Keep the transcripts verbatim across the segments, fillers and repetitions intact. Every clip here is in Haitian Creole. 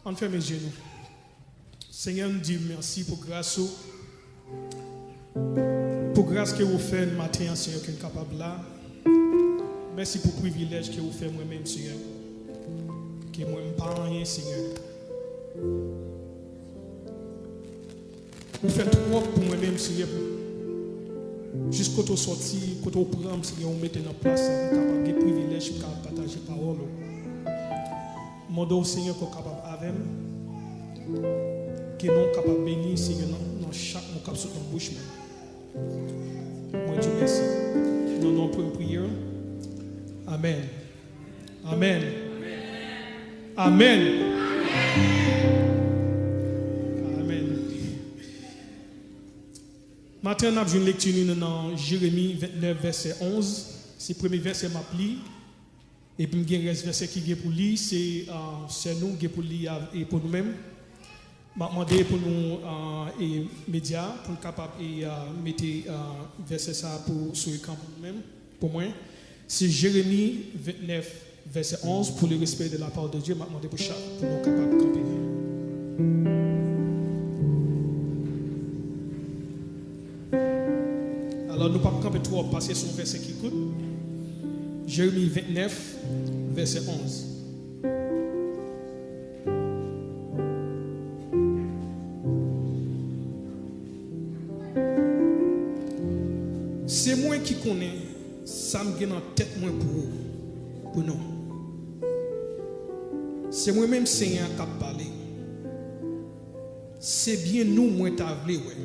Ann fèmen je nou. Senyè, n di w mèsi pou gras ou. Pou gras ke ou fè n maten an, Senyè, ke n kapab la. Mèsi pou privilèj ke ou fè mwen menm, Senyè. Ke mwen m pa anyen, Senyè. Ou fè twòp pou mwen menm, Senyè, pou jis kote w sòti, kote w pran m, Senyè, ou mete nan plas la, pou m kapab gen privilèj, pou m kapab pataje pawòl ou. Mande w, Senyè, ke w kapab avè m, ke non w kapab beni, Senyè, nan, nan chak mo k ap sot nan bouch mwen. Mwen di w mèsi. Nan non w premye priyè. Amèn. Amèn. Amèn. Amèn. Maten an, n ap jwenn lekti nou nan Jeremi vennèf, vèsè onz. Se premye vèsè m ap li. Epi m gen rès vèsè ki gen pou li. Se, ah, sè nou gen pou li a, e pou nou menm. M ap mande pou nou, ah, e medya, pou n kapab, e, ah, mete, ah, vèsè sa a pou, sou ekran pou nou menm, pou mwen. Se Jeremi vennèf, vèsè onz, pour le respect de la parole de Dieu, m ap mande pou chak, pou nou kapab kanpe. Alò, nou p ap kanpe twòp, paske se yon vèsè ki kout. Jeremi vennèf, vèsè onz. Se mwen ki konnen sa m gen nan tèt mwen pou ou, pou nou. Se mwen menm Senyè a k ap pale. Se byen nou mwen ta vle wè.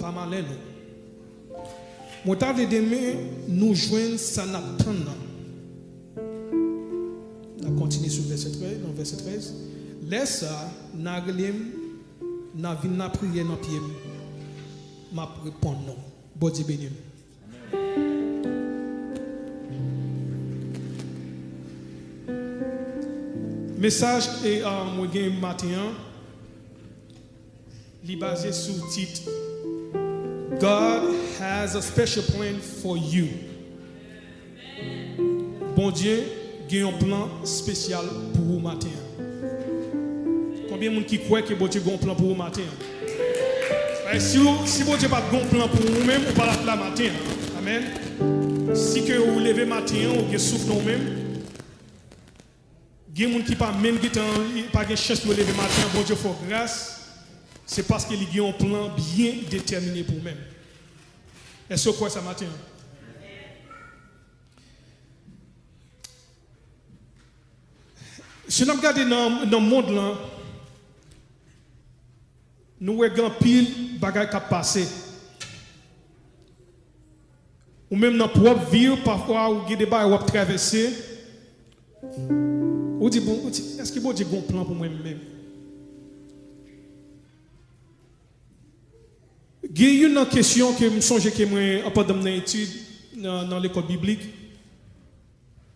Pa malè nou. Mwen ta vle demen nou jwenn sa n ap tann nan. N ap kontinye sou vèsè trèz, nan vèsè trèz. Lè sa a, n a rele m, n a vin lapriyè nan pye m, m ap reponn nou. Bondye beni nou. Mesaj, e, a, mwen gen maten an, li baze sou tit God has a special plan for you. Bondye gen yon plan espesyal pou ou maten an. Konbyen moun ki kwè ke Bondye gen yon plan pou ou maten an? Ay, si, ou- si Bondye pa t gen yon plan pou ou menm, ou pa t ap la maten an. Amèn. Si ke ou leve maten an, ou gen souf nan ou menm. Gen moun ki pa menm gentan, pa gen chans pou yo leve maten an, Bondye fè w gras. Se paske li gen yon plan byen detèmine pou ou menm. Èske w kwè sa maten an? Si n ap gade nan, nan mond lan, nou wè gen anpil bagay k ap pase. Ou menm nan pwòp vi w, pafwa ou gen de bagay w ap travèse. Ou di, bon, ou di, èske Bondye gen yon plan pou mwen menm? Gen youn nan kesyon ke m sonje ke mwen, pandan m nan etid nan, nan lekòl biblik,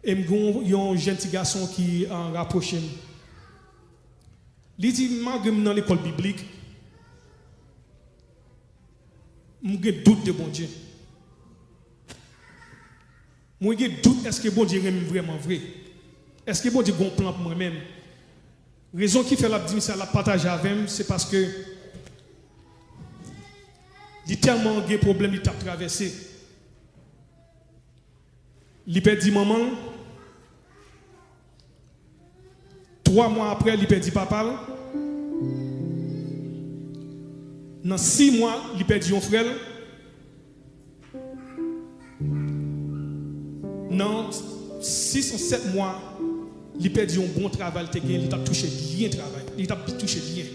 e m gen yon jèn ti gason ki, ah, rapwoche m. Li di, malgre m nan lekòl biblik, m gen dout de Bondye. Mwen gen dout, èske Bondye renmen m vrèman vre? Èske Bondye gen yon plan pou mwen menm? Rezon ki fè l ap di m sa, l ap pataje avè m, se paske li tèlman gen pwoblèm li t ap travèse. Li pèdi manman l. Twa mwa apre, li pèdi papa l. Nan sis mwa, li pèdi yon frè l. Nan sis an sèt mwa, li pèdi yon bon travay li te gen, li t ap touche byen travay, li t ap touche byen.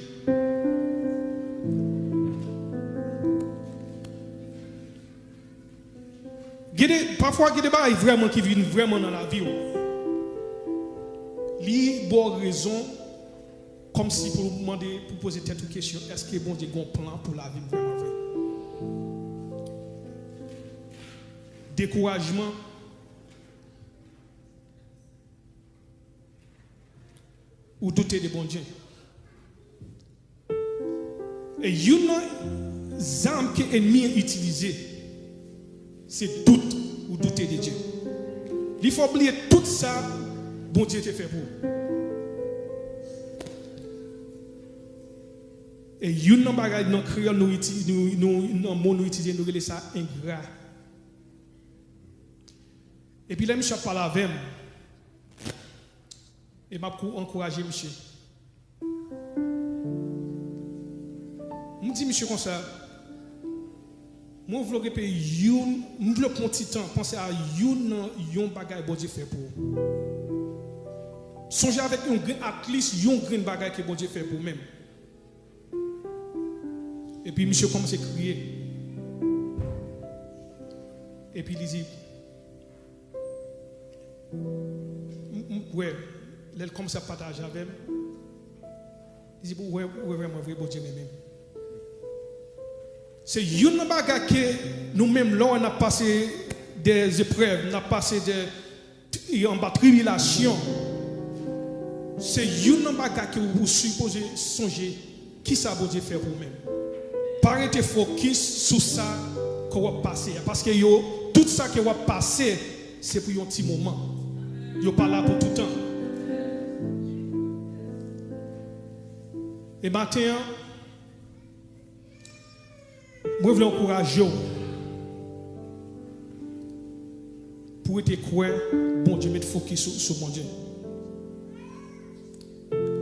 Gen de, pafwa, gen de bagay vrèman ki vin vrèman nan lavi w. Li ba w rezon, kòmsi pou w mande, pou w poze tèt ou kesyon, èske Bondye gen yon plan pou lavi m vrèman vre? Dekourajman, ou doute de Bondye. E youn nan zam ke ènmi an itilize, se dout, ou doute de Dye. Li fè w bliye tout sa Bondye te fè pou ou. E youn nan bagay nan kreyòl nou iti-, nou, nou, nan mo nou itilize, nou rele sa engra. Epi lè misye ap pale avè m, e m ap kou-, ankouraje misye. M di misye konsa, mwen vle w repete youn, m vle w pran ti tan, panse a youn nan yon bagay Bondye fè pou ou. Sonje avèk yon grenn, at least yon grenn bagay ke Bondye fè pou ou menm. Epi misye kòmanse kriye. Epi li di, m, m, wè, lè l kòmanse ap pataje avè m, li di, ou wè, ou wè vrèman vre, Bondye renmen m. Se youn nan bagay ke nou menm lè w wè n ap pase de eprèv, n ap pase de, anba tribilasyon, se youn nan bagay ke ou sipoze sonje, kisa Bondye fè pou ou menm. Pa rete fokis sou sa ke w ap pase a, paske yo, tout sa ke w ap pase, se pou yon ti moman. Yo pa la pou toutan. E maten an, mwen vle ankouraje w pou w rete kwè Bondye, met fokis sou, sou Bondye.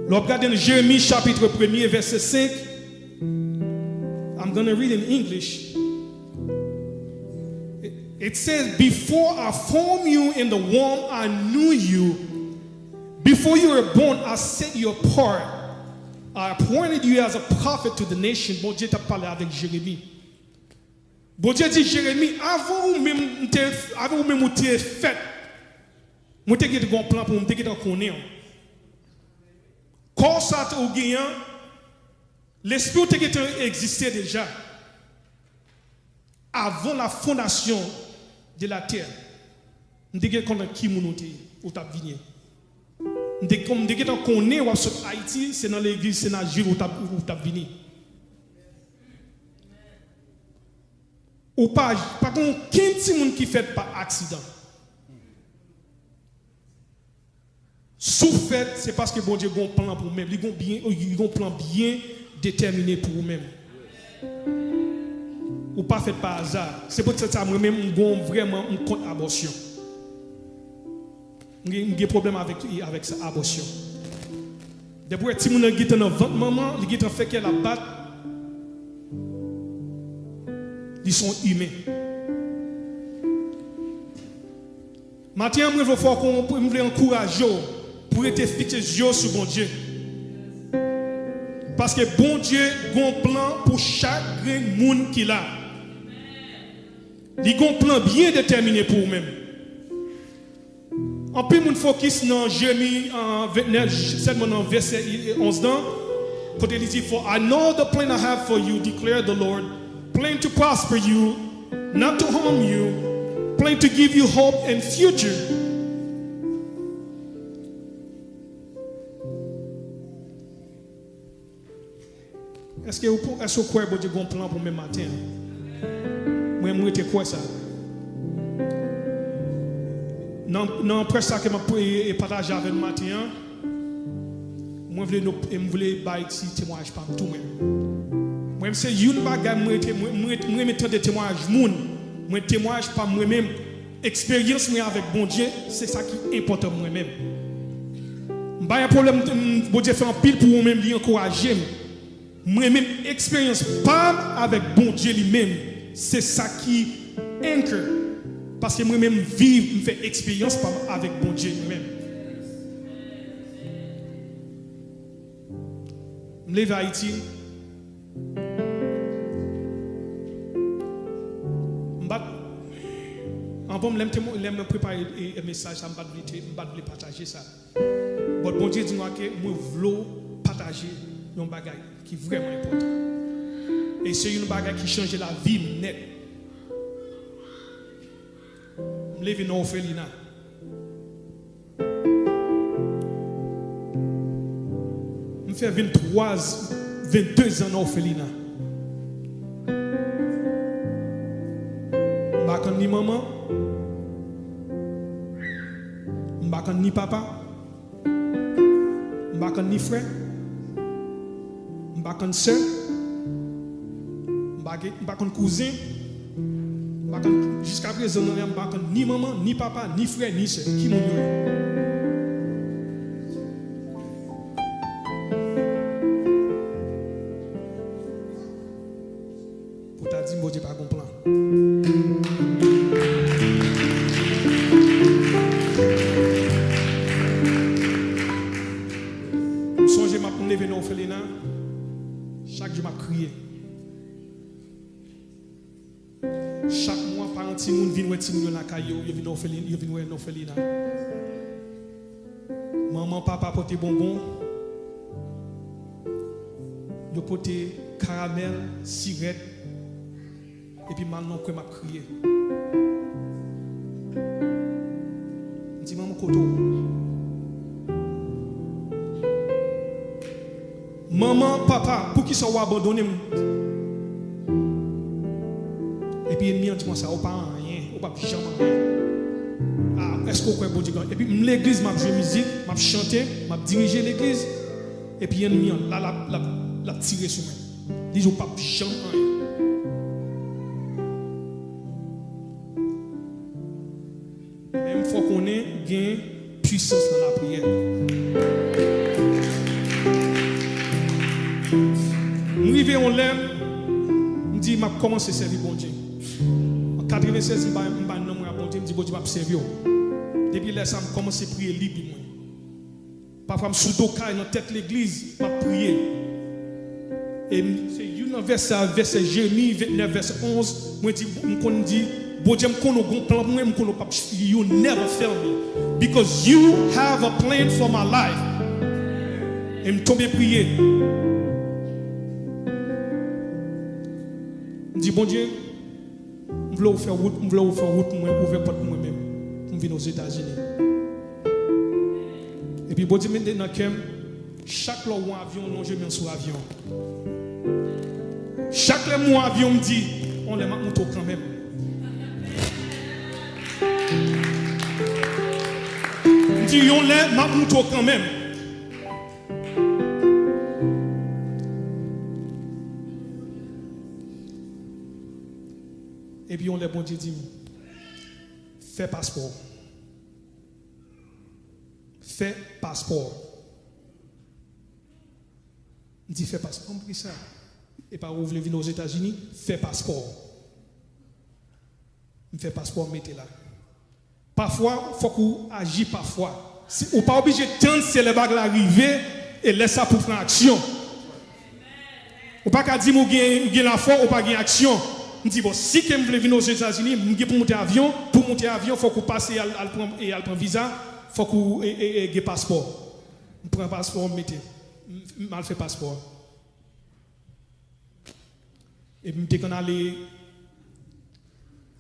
Lè w ap gade nan Jeremi chapit premye, vèsè senk, I'm gonna read in English. It, it says, "Before I formed you in the womb, I knew you. Before you were born, I set you apart. I appointed you as a prophet to the nation." Bondye t ap pale avèk Jeremi. Bondye di Jeremi, avan ou menm m te, avan ou menm ou te fèt, mwen te gen yon plan pou ou, m te gentan konnen w. Kò sa ou genyen an, lespri w te gentan egziste deja. Avant la fondation de la terre, m te gen konnen ki moun ou te ye, ou t ap vini. M te, m te gentan konnen w ap sot Ayiti, se nan legliz, se nan Juif ou t ap, ou t ap vini. Ou pa, pa gen okenn timoun ki fèt pa aksidan. Si w fèt, se paske Bondye gon plan pou ou menm. Li gon byen, li gon plan byen detèmine pou ou menm. Ou pa fèt pa aza. Se poutèt sa mwen menm, m gon vrèman, m kont abòsyon. M gen, m gen pwoblèm avèk, avèk sa, abòsyon. Depi w wè timoun nan gentan nan vant manman, li gentan fè kè l ap bat, li se yon imen. Maten an, mwen vle fè w kon-, mwen vle ankouraje w pou rete fikse zye w sou Bondye. Paske Bondye gon plan pou chak grenn moun ki la. Li gon plan byen detèmine pou ou menm. Anpil moun fokis nan Jeremi, uh, vennèf, sèlman nan vèsè onz lan, kote li di, "For I know the plan I have for you, declare the Lord, plan to prosper you, not to harm you, plan to give you hope and future." Èske ou, èske ou kwè Bondye gen yon plan pou menm maten an? Mwen, mwen rete kwè sa. Nan, nan prèch sa ke m ap pre-, e pataje avè nou maten an, mwen vle nou, e m vle bay ti temwayaj pa m tou mwen. Mwen, se youn bagay mwen rete, mwen, mwen, mwen renmen tande temwayaj moun. Mwen temwayaj pa m mwen menm. Eksperyans mwen avèk Bondye, se sa ki enpòtan mwen menm. M pa gen pwoblèm, m, Bondye fè anpil pou mwen menm, li ankouraje m. Mwen menm, eksperyans pa m avèk Bondye li menm, se sa ki anchor. Paske mwen menm, m viv, m fè eksperyans pa m avèk Bondye li menm. M leve Ayiti. M pa t, anvan lè m te, lè m prepare, e, e, mesaj sa, m pa t vle te, m pa t vle pataje sa. But Bondye di mwen ke mwen vle w pataje yon bagay ki vrèman enpòtan. E se yon bagay ki chanje lavi m nèt. M leve nan òfelina. M fè venntwa, vennde zan nan òfelina. M pa konn ni manman, m pa konn ni papa, m pa konn ni frè, m pa konn sè. Pa gen, m pa konn kouzen. M pa konn, jiska prezan nan lè a, m pa konn ni manman, ni papa, ni frè, ni sè. Ki moun yo ye? Pou ta di m Bondye pa gon plan. M sonje m ap leve nan òfelina, chak jou m ap kriye. Chak mwa, paran timoun vin wè timoun yo lakay yo, yo vin òfelin-, yo vin wè nan òfelina. Manman, papa pote bonbon, yo pote karamèl, sirèt, epi m al nan kwen m ap kriye. M di, "Manman, kote w?" Manman, papa, poukisa w abandone m? Epi ènmi an di konsa, ou pa anyen, ou p ap janm anyen. Ah, èske w kwè Bondye gen? Epi m legliz, m ap jwe mizik, m ap chante, m ap dirije legliz. Epi ènmi an la, l ap, l ap, l ap tire sou mwen. Li di, ou p ap janm anyen. Men m fè w konnen gen pwisans nan lapriyè. M rive yon lè, m di, "M ap kòmanse sèvi Bondye." An katrevennsèz, m bay, m bay nanm mwen a Bondye, m di, "Bondye, m ap sèvi w." Depi lè sa a, m kòmanse priye li pou mwen. Pafwa, m sou do kay, nan tèt legliz, m ap priye. E m, se youn nan vèsè a, vèsè Jeremi vennèf, vèsè onz, mwen di, m konn di, "Bondye, m konnen w gon plan pou mwen, m konnen w p ap, you never fail me, because you have a plan for my life." E m tonbe priye. M di, "Bondye, m vle w fè wout, m vle w fè wout mwen, ouvè pòt mwen menm, pou m vin Ozetazini." Epi Bondye mete nan kè m, chak lè w wè yon avyon, lonje men w sou avyon an. Chak lè m wè yon avyon, m di, "Yon lè m ap moute w kanmenm." M di, "Yon lè m ap moute w kanmenm." Epi yon lè Bondye di m, "Fè paspò w. Fè paspò w." M di, "Fè paspò m, poukisa? E pa ou vle vin Ozetazini? Fè paspò w." M fè paspò m mete la. Pafwa, fòk ou aji pafwa. Si, ou pa oblije tann se lè bagay la rive, e lè sa pou pran aksyon. Ou pa ka di m ou gen, ou gen lafwa, ou pa gen aksyon. M di, "Bon, si ke m vle vin Ozetazini, m gen pou moute avyon. Pou moute avyon, fòk ou pase al, al pran, e al pran viza, fòk ou, e, e, e, gen paspò." M pran paspò, m mete. M, m al fè paspò. Epi m te konn ale,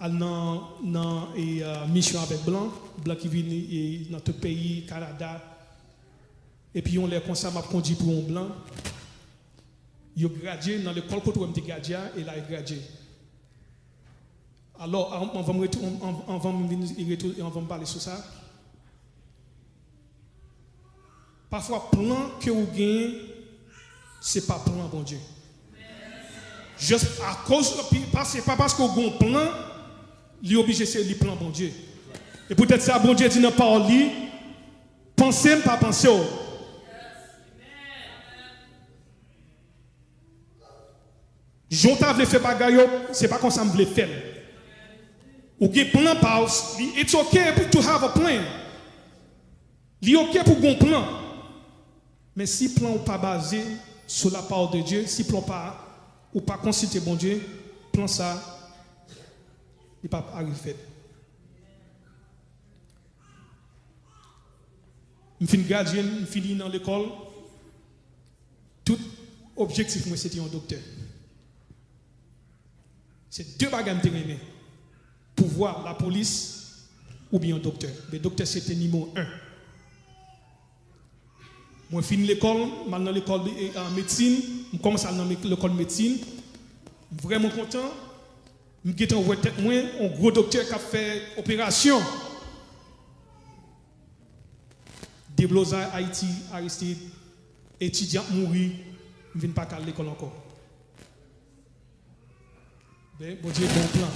al nan, nan, e, a, misyon avèk blan, blan ki vini, e, nan tout peyi, Kanada. Epi yon lè konsa, m ap kondui pou yon blan. Yo gradye nan lekòl kote w wè m te gradye a, e la yo gradye. Alò, an-, anvan m retou-, an-, an-, anvan m vin retou-, anvan m pale sou sa, pafwa plan ke ou genyen, se pa plan Bondye. Just akoz, pi, pa, se pa paske w gen yon plan, li oblije se li plan Bondye. E poutèt sa, Bondye di nan pawòl li, "Panse m pa panse w." Jan w ta vle fè bagay yo, se pa konsa m vle fè l. Ou gen plan pa w, li, it's okay to have a plan. Li oke pou w gen yon plan. Men si plan w pa baze sou la parole de Dieu, si plan w pa, ou pa konsilte Bondye, plan sa, li p ap arive fèt. M fin gradye, m fini nan lekòl. Tout objektif mwen, se te yon doktè. Se de bagay m te renmen. Pouvwa, lapolis, oubyen yon doktè. Men doktè, se te nimewo en. Mwen fin lekòl, m al nan lekòl, e, a, medsin. M kòmanse al nan me-, lekòl medsin. M vrèman kontan. M gentan wè tèt mwen, yon gwo doktè k ap fè operasyon. Deblozay, Ayiti, Aristide, etidyan ap mouri, m vin pa ka al lekòl ankò. Bondye gen yon plan.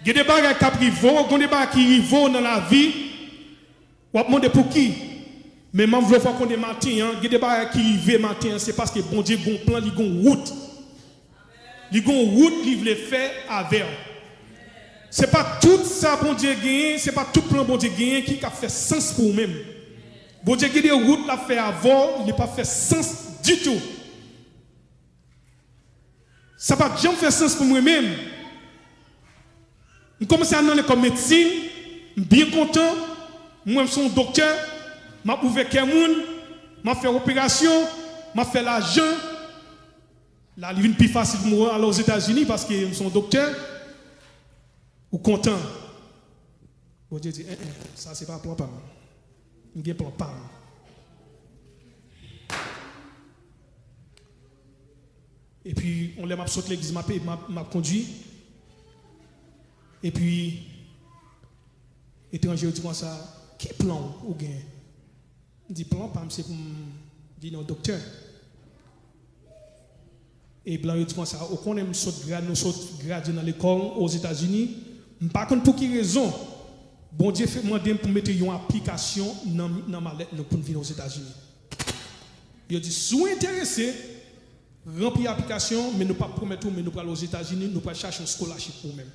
Gen de bagay k ap rive w, gen de bagay ki rive w nan lavi, w ap mande pouki. Men m ap vle w fè w konnen maten an, gen de bagay ki rive maten an, se paske Bondye gen yon plan, li gen yon wout. Li gen yon wout li vle fè avè w. Se pa tout sa Bondye genyen, se pa tout plan Bondye genyen ki ka fè sans pou ou menm. Bondye gen de wout l ap fè avè w, li p ap fè sans ditou. Sa pa t janm fè sans pou mwen menm. M kòmanse al nan lekòl medsin, m byen kontan, m wè m se yon doktè, m ap ouvè kè moun, m ap fè operasyon, m ap fè lajan. La, li vin pi fasil pou mwen al Ozetazini paske m se yon doktè. Ou kontan. Bondye di, en, en, sa se pa plan pa m. M gen plan pa m. Epi, yon lè m ap sot legliz, m ap, m ap, m ap kondui. Epi, etranje yo di konsa, ki plan w ou gen? M di, plan pa m se pou m vin yon doktè. E blan yo di konsa, ou konnen m sot gra-, nou sot gradye nan lekòl Ozetazini. M pa konn pou ki rezon Bondye fè mande m pou m mete yon aplikasyon nan, nan malèt nou pou n vin Ozetazini. Yo di, si w enterese, ranpli aplikasyon, men nou p ap pwomèt ou, men nou pral Ozetazini, nou pral chache yon scholarship pou ou menm.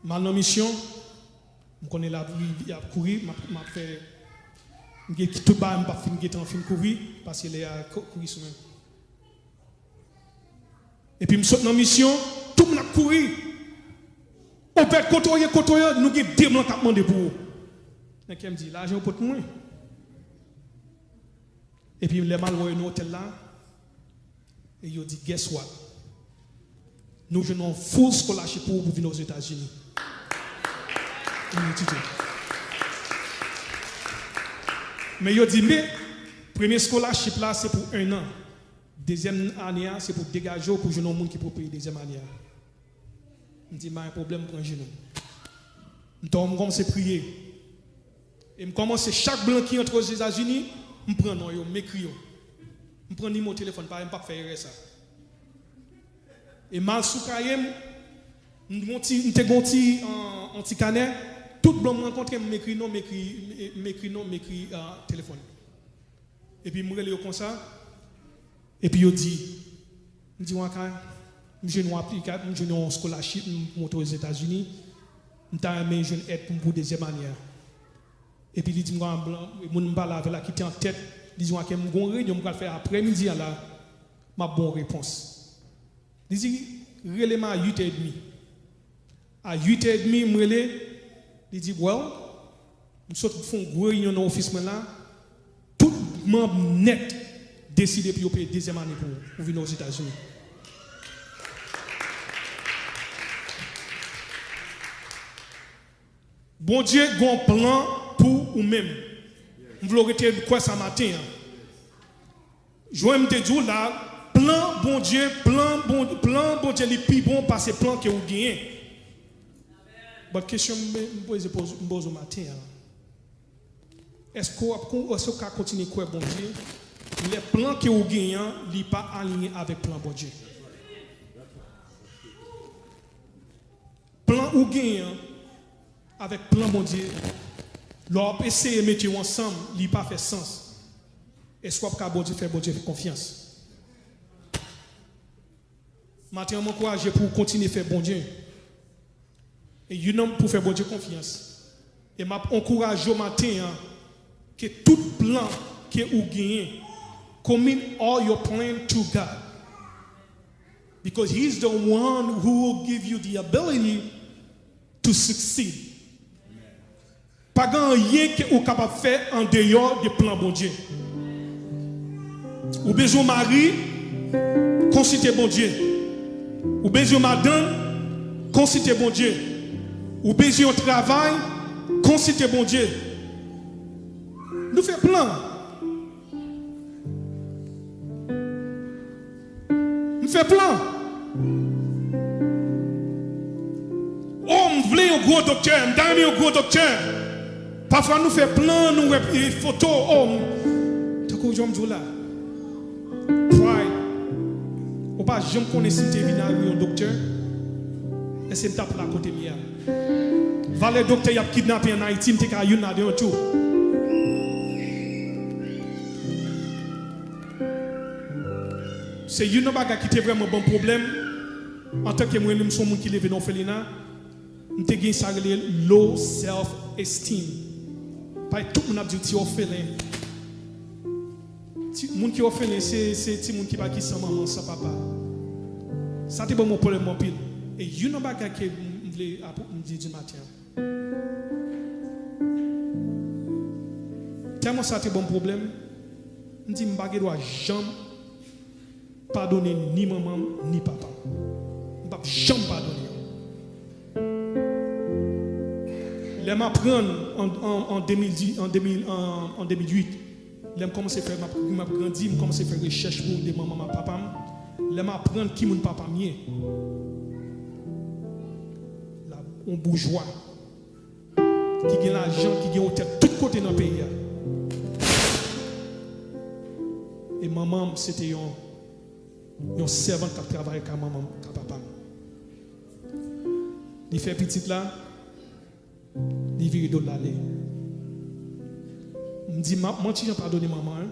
M al nan misyon, m konnen lavi ap kouri, m ap, m ap fè, m gen tout bagay, m p ap fin gentan fin kouri, paske lè a ko-, kouri sou mwen. Epi m sot nan misyon, tout moun ap kouri. Obed, kote w ye, kote w ye, nou gen de blan k ap mande pou ou. Nan kè m di, lajan w pot mwen. Epi lè m al wè yo nan otèl la, e yo di, guess what? Nou jwenn yon full scholarship pou ou pou vin Ozetazini. Vin etidye. Men yo di, men, premye scholarship la, se pou en an. Dezyèm ane a, se pou degaje w pou jwenn yon moun ki pou peye dezyèm ane a. M di, pa gen pwoblèm, m pran jenou. M tò, m kòmanse priye. E m kòmanse, chak blan ki antre Ozetazini, m pran non yo, m ekri yo. M pran nimewo telefòn pa yo, m p ap fè erè sa. E m al sou kaye m, m gon ti, m te gon ti, an, an ti kanè, tout blan m rankontre, m ekri non, m ekri, m ekri non, m ekri, ah, telefòn. Epi m rele yo konsa. Epi yo di, m di, Waka, m jwenn yon aplika-, m jwenn yon scholarship, m monte Ozetazini. M ta renmen jwenn èd pou m pou dezyèm ane a. Epi li di m, moun m pale avè l la ki te an tèt, li di, Waka, m gon reyinyon m pral fè aprèmidi a la, m ap ba w repons. Li di, rele m a uit è edmi. A uit è edmi, m rele, li di, well, m sot fè yon gwo reyinyon nan ofis mwen la, tout manm nèt deside pou yo peye dezyèm ane pou ou, ou vin Ozetazini. Bondye gon plan pou ou menm. M vle w rete kwè sa maten an. Jan m te di w la, plan Bondye, plan Bon-, plan Bondye li pi bon pase plan ke ou genyen. But kesyon m, m poze, poz-, m poze w maten an, èske w ap kon-, èske w ka kontinye kwè Bondye lè plan ke ou genyen an, li pa aliyen avèk plan Bondye? Plan ou genyen an avèk plan Bondye, lè w ap eseye mete yo ansanm, li pa fè sans. Èske w ap ka Bondye, fè Bondye konfyans? Maten an, m ankouraje pou w kontinye fè Bondye. E youn nan pou fè Bondye konfyans. E m ap ankouraje w maten an, ke tout plan ke ou genyen, commit all your plan to God. Because he's the one who will give you the ability to succeed. Pa gen anyen ke ou kapab fè andeyò de plan Bondye. Ou bezwen yon mari, konsilte Bondye. Ou bezwen yon madanm, konsilte Bondye. Ou bezwen yon travay, konsilte Bondye. Nou fè plan. M fè plan. Oh, m vle yon gwo doktè, m ta renmen yon gwo doktè. Pafwa nou fè plan, nou wè, e, foto, o, m, tankou jan m di w la. Pride. Ou pa janm konnen si m te vin al wè yon doktè, èske m t ap la kote m ye a? Valè doktè y ap kidnape ann Ayiti, m te ka youn ladan yo tou. Se youn nan bagay ki te vrèman ban m pwoblèm, antanke mwen menm, m se yon moun ki leve nan òfelina, m te gen sa rele low self esteem. Paske tout moun ap di w ti òfelen. Ti, moun ki òfelen, se, se timoun ki pa, ki san manman, san papa. Sa te ban m yon pwoblèm anpil. E youn nan bagay ke m, m vle apou-, m di di maten an. Tèlman sa te ban m pwoblèm, m di m pa gen dwa janm padone ni manman m, ni papa m. M p ap janm padone yo. Lè m aprann an, an, an de mil dis, an de mil, an, an de mil uit, lè m kòmanse fè, m ap, m ap grandi, m kòmanse fè rechèch pou de manman m ak papa m. Lè m aprann ki moun papa m ye, la, yon boujwa ki gen lajan, ki gen otèl tout kote nan peyi a. E manman m, se te yon, yon sèvant k ap travay kay manman m, kay papa m. Li fè pitit la, li vire do l ale. M di, m ap, m ap ti jan padone manman an,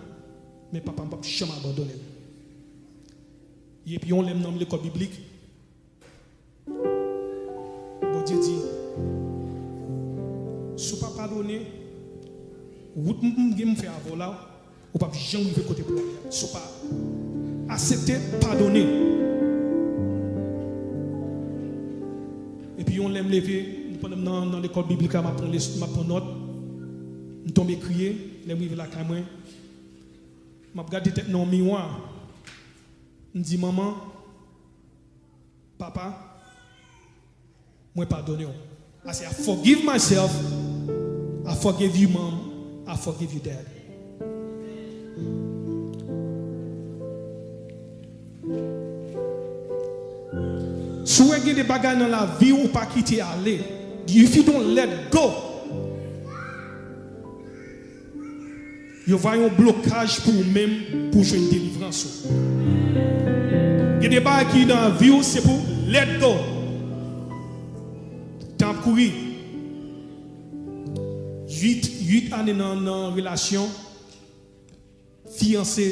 men papa m p ap janm abandone m. Epi yon lè m nan lekòl biblik, Bondye di, si w pa padone, wout m, m gen m fè avè w la, ou p ap janm rive kote pou w ale a. Si w pa aksepte padone. Epi yon lè m leve, pandan m nan, nan lekòl biblik la, m ap pran les-, m ap pran nòt, m tonbe kriye, lè m rive lakay mwen, m ap gade tèt nan yon miwa, m di, manman, papa, mwen padone w. I say, I forgive myself, I forgive you, mom, I forgive you, dad. Si w wè gen de bagay nan lavi w, ou pa kite ale. If you don't let go, yo va yon blokaj pou ou menm, pou jwenn delivrans ou. Gen de bagay ki nan vi w, se pou let go. Tan ap kouri. Uit, uit ane nan, nan relasyon, fiyanse,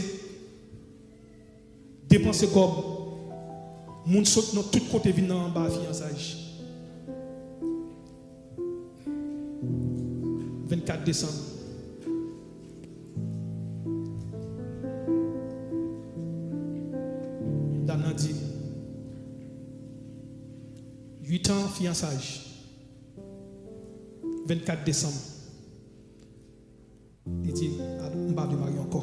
depanse kòb, moun sot nan tout kote vin nan anba fiyansaj. Vennkat desanm. Dam nan di, uit an fiyansaj. Vennkat desanm. Li di, "Alo, m pa vle marye ankò."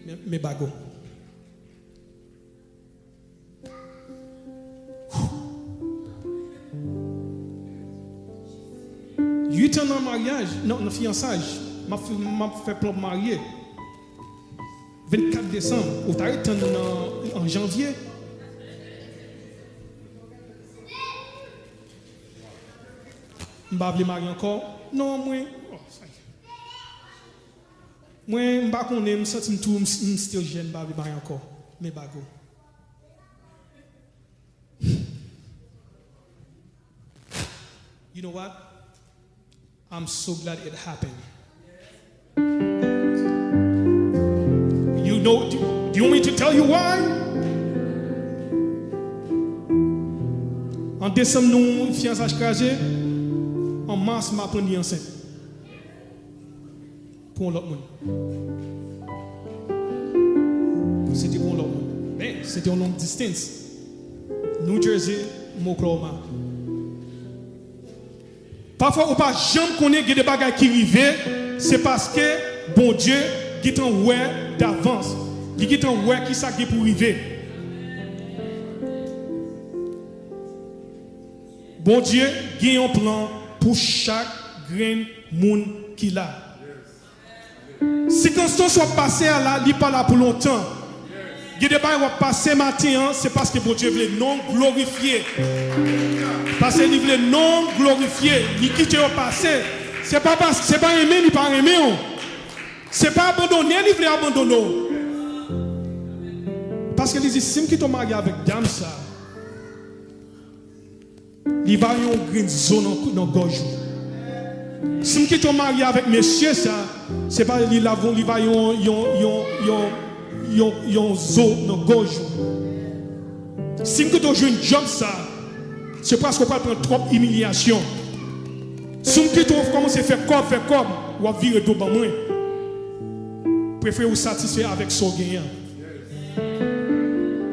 Men, men bago. Uit an nan maryaj, nan, nan fiyansaj, m ap fè, m ap fè plan pou marye. Vennkat desanm, ou ta ret tann nan, an janvye. M pa vle marye ankò. Non, mwen, oh, sa ye. Mwen, m pa konnen, m santi m tou, m, m still jèn, m pa vle marye ankò. Men bago. You know what? I'm so glad it happened. You know, do, do you want me to tell you why? An desanm, nou, fiyansaj kraze. An mas, m aprann li ansent. Pou yon lòt moun. Se te pou yon lòt moun. Men, se te yon long distance. New Jersey, m Oklahoma. Pafwa, ou pa janm konnen gen de bagay ki rive, se paske Bondye gentan wè davans. Li gentan wè kisa ki gen pou rive. Bondye gen yon plan pou chak grenn moun ki la. Sikonstans w ap pase a la, li pa la pou lontan. Gen de bagay w ap pase maten an, se paske Bondye vle non w glorifye. Paske li vle non w glorifye, li kite yo pase. Se pa pas, se pa renmen li pa renmen w. Se pa abandone li vle abandone w. Paske li di, si m kite w marye avèk dam sa, li va yon grenn zo nan, nan gòj ou. Si m kite w marye avèk mesye sa, se pa li la, li va yon, yon, yon, yon, yon, yon zo nan gòj ou. Si m kite w jwenn djòb sa, se paske w pral pran twòp imilyasyon. Si m kite w kòmanse fè kòb, fè kòb, w ap vire do ban mwen. Prefere w satisfè avèk sa w genyen an.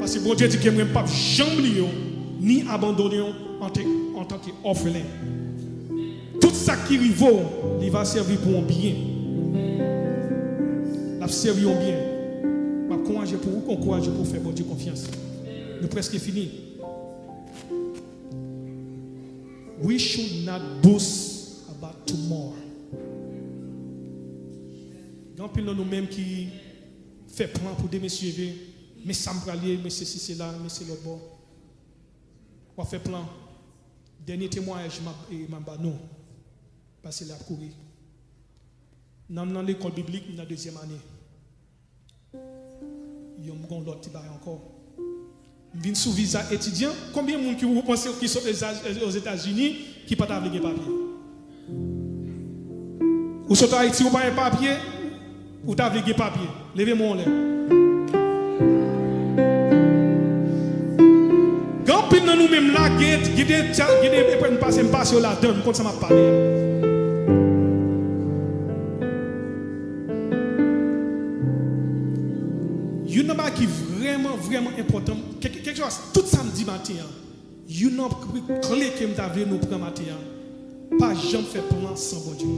Paske Bondye di ke mwen m p ap janm bliye w, ni abandone w ante-, antanke òfelen. Tout sa ki rive w, li va sèvi pou yon byen. L ap sèvi yon byen. M ap ankouraje pou ou, ankouraje pou w fè Bondye konfyans. Nou prèske fini. We should not boast about tomorrow. Gen anpil nan nou menm ki fè plan pou demen si Dye vle, men sa m pral ye, men se si se la, men se lòt bò. W ap fè plan. Dènye temwayaj m ap, e, m ap ba nou. Paske lè ap kouri. Nan, nan lekòl biblik, m nan dezyèm ane. Yon, m gon lòt ti bagay ankò. M vin sou viza etidyan. Konbyen moun ki ou panse ki sot Ozetazini ki pa ta vle gen papye? Ou sot Ayiti, ou pa gen papye, ou ta vle gen papye. Leve men w anlè. Gen anpil nan nou menm la, gen, gen de, gen de, m pase, m pase yo ladan, m konn sa m ap pale a. Youn nan bagay ki vrèman, vrèman enpòtan, kèk, kèk, tout samdi maten an, youn nan pri kle ke m ta vle nou pran maten an, pa janm fè plan san Bondye.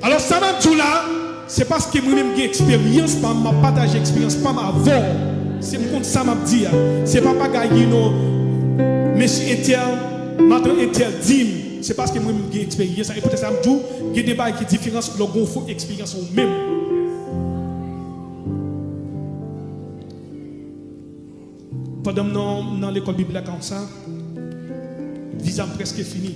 Alò, sa m ap di w la, se paske mwen menm gen eksperyans pa m, m ap pataje eksperyans pa m avè w. Se m konn sa m ap di a. Se pa bagay, you know, mesye entèl, madan entèl di m. Se paske mwen menm gen eksperyans la. E poutèt sa m di w, gen de bagay ki diferans lè w gen yon fo eksperyans ou menm. Pandan m nan, nan lekòl bib la konsa, viza m prèske fini.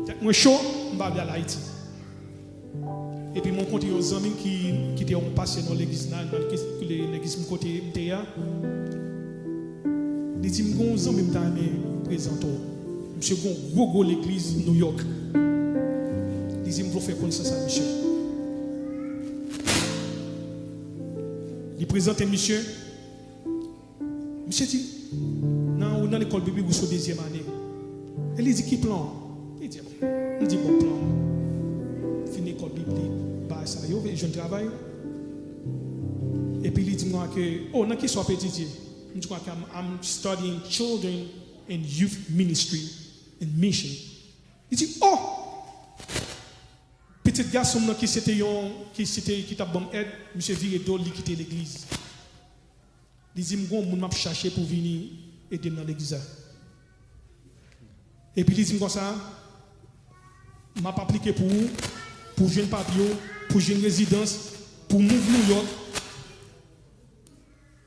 Tèt mwen cho, m pa vle al Ayiti. Epi m rankontre yon zanmi m ki, ki te yon pastè nan legliz la, nan legliz, legliz m kote m te ye a. Li di m, "Gen yon zanmi m ta renmen prezante w. Misye gen yon gwo, gwo legliz New York." Li di m, "M vle w fè konesans ak misye." Li prezante misye. Misye di, "Nan, ou nan lekòl biblik, ou sou dezyèm ane." E li di, "Ki plan w?" Li di, "Bon." M di, "Bon, plan m, fin lekòl biblik, bagay sa yo, jwenn travay." Epi li di mwen ke, "Oh, nan kisa w ap etidye?" M di, "I'm, I'm studying children and youth ministry and mission." Li di, "Oh!" Pitit gason m nan ki se te yon, ki se te, ki t ap ban m èd, misye vire do l, li kite legliz. Li di m, "Gon moun m ap chache pou vini ede m nan legliz la." Epi li di m konsa, "M ap aplike pou ou, pou jwenn papye w, pou jwenn rezidans, pou move New York."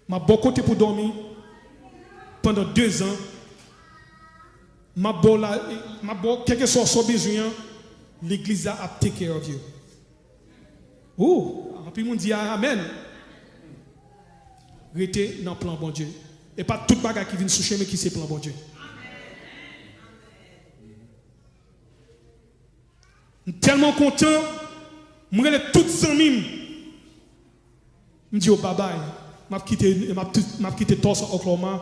M ap ba w kote pou dòmi pandan dezan. M ap ba w la, m ap ba w kèlkeswa sa w bezwen an, legliz la ap take care of you. Ou, anpil moun di amèn. Rete nan plan Bondye. E pa tout bagay ki vin sou chemen ki se plan Bondye. M tèlman kontan, m rele tout zanmi m. M di yo babay. M ap kite, m ap tout, m ap kite Tulsa, Oklahoma,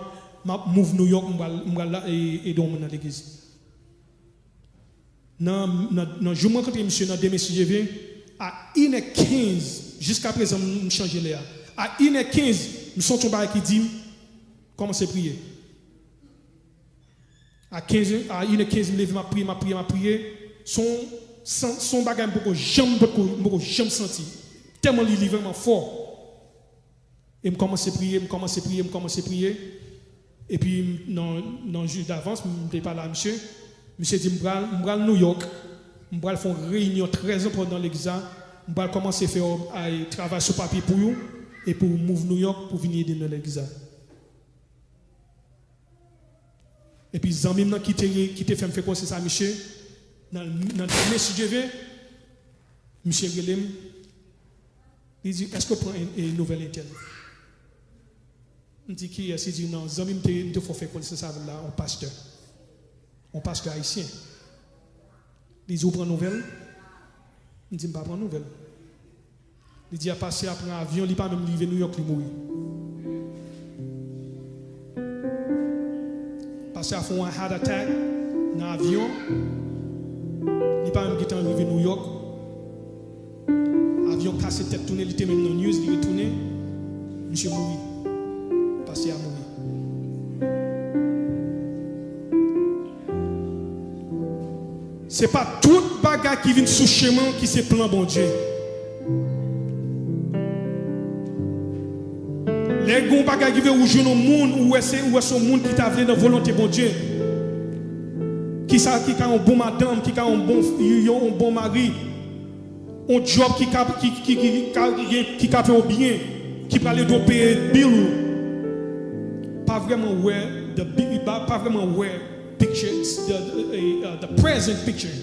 m ap move New York, m pral, m pral la, e, ede yon moun nan legliz. Nan, nan, nan jou m rankontre misye nan demen si Dye vle, a inè kenz, jiska prezan m, m chanje lè a. A inè kenz, m santi yon bagay ki di m, kòmanse priye. A kenz, a inè kenz, m leve, m ap priye, m ap priye, m ap priye. Se yon, se, se yon bagay m poko janm, m poko, m poko janm santi. Tèlman li, li vrèman fò. E m kòmanse priye, m kòmanse priye, m kòmanse priye. Epi, m, nan, nan jou davans, m te pale a misye. Misye di, "M pral, m pral New York. M pral fè yon reyinyon trè enpòtan nan legliz la. M pral kòmanse fè, ay, travay sou papye pou ou, e pou move New York, pou vini ede m nan legliz la." Epi zanmi m nan ki te, ki te fè m fè konsèy sa, misye, nan, nan demen, si Dye vle, misye rele m, li di, èske w pran en, en nouvèl entèl? M di, kiyès? Li di, non, zanmi m te, m te fè w fè konsèy sa avè l la, yon pastè. Yon pastè ayisyen. Li di, ou pran nouvèl? M di, m pa pran nouvèl. Li di a pastè a pran avyon, li pa menm rive Nouyòk, li mouri. Pastè a fè yon heart attack nan avyon, li pa menm gentan rive Nouyòk. Avyon kase tèt tounen, li te menm nan news, li retounen, misye mouri. Pastè a mouri. Se pa tout bagay ki vin sou chemen w ki se plan Bondye. Lè gen yon bagay ki vle ou jwenn yon moun, ou wè se, ou wè se yon moun ki ta vle nan volonte Bondye. Ki sa, ki ka yon bon madanm, ki ka yon bon, yon, yon bon mari. Yon djòb ki ka, ki, ki, ki, ki ka, ki, ki ka fè w byen, ki pral ede w peye bill ou. Pa vrèman wè the bi-, pa, pa vrèman wè picture, the, the, uh, the present picture.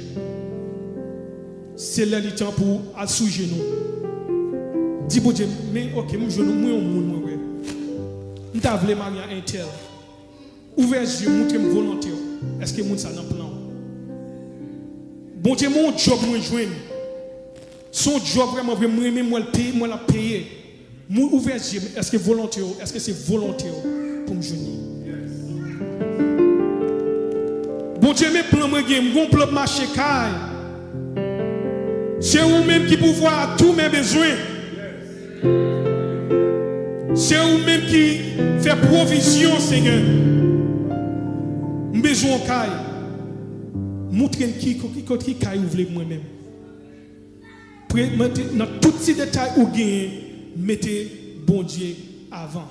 Se lè li tan pou w al sou jenou. Di Bondye, men, ok, m jwenn mwen yon moun mwen wè. M ta vle marye a entèl. Ouvè zye, montre m volonte w. Èske moun sa nan plan w? Bondye, men yon djòb mwen jwenn. Se yon djòb vrèman vre, mwen renmen, mwen l peye, mwen l ap peye. Moun, ouvè zye m, èske volonte w, èske se volonte w pou m jwenn li? Bondye, men plan mwen gen, m gen yon plan pou m achte kay. Se ou menm ki pouvwa a tou men bezwen. Se ou menm ki fè pwovizyon, Senyè. M bezwen yon kay. Montre m ki, ki, ki, ki kay ou vle pou mwen menm. Pre-, mete, nan tout ti detay ou genyen, mete Bondye avan.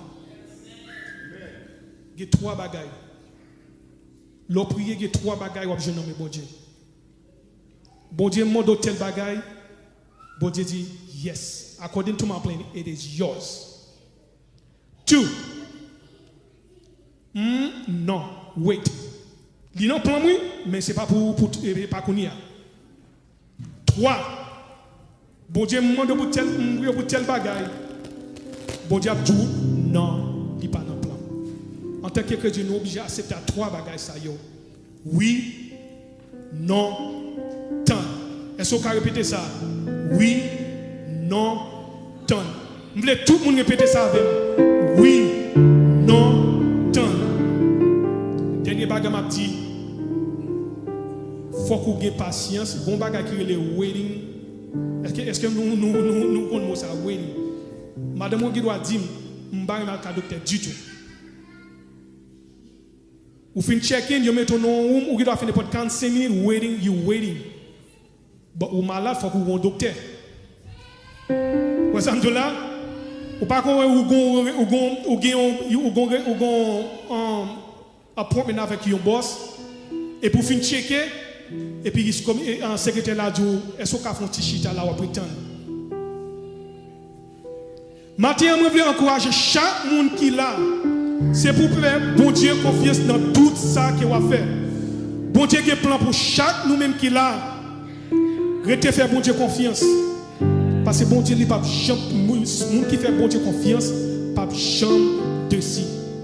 Gen twa bagay. Lè w priye, gen twa bagay w ap jwenn nan men Bondye. Bondye mande w tèl bagay, Bondye di, yes. According to my plan, it is yours. Two. Mm, non, wait. Li nan plan m, wi, men se pa pou, pou, e, e pa kounye a. Twa. Bondye mande w pou tèl, m priye w pou tèl bagay. Bondye ap di w, non, li pa nan plan. Antanke kretyen, nou oblije aksepte a twa bagay sa yo. Wi, non, tann. Èske w ka repete sa? Wi, non, tann. M vle tout moun repete sa avè m. Wi, non, tann. Dènye bagay m ap di, fòk ou gen pasyans. Gon bagay ki rele waiting. Èske, èske nou, nou, nou, nou konn mo sa, waiting? Madanm mwen gen dwa di m, m pa renmen al ka doktè ditou. Ou fin check in, yo mete w nan yon room, ou gen dwa fè nenpòt karannsenk minit waiting, you waiting. But ou malad, fòk ou wè yon doktè. Wè sa m di w la? Ou pa konn wè ou gon, ou gon, ou gen yon, ou gon, ou gon, um, appointment avèk yon boss, epi w fin tcheke, epi s-, kòm, e, an, sekretè la di w, èske w ka fè yon ti chita la, w ap ret tann? Maten an, mwen vle ankouraje chak moun ki la. Se pou fè Bondye konfyans nan tout sa ke w ap fè. Bondye gen plan pou chak nou menm ki la. Rete fè Bondye konfyans. Paske Bondye, li p ap janm, moun, moun ki fè Bondye konfyans, p ap janm desi.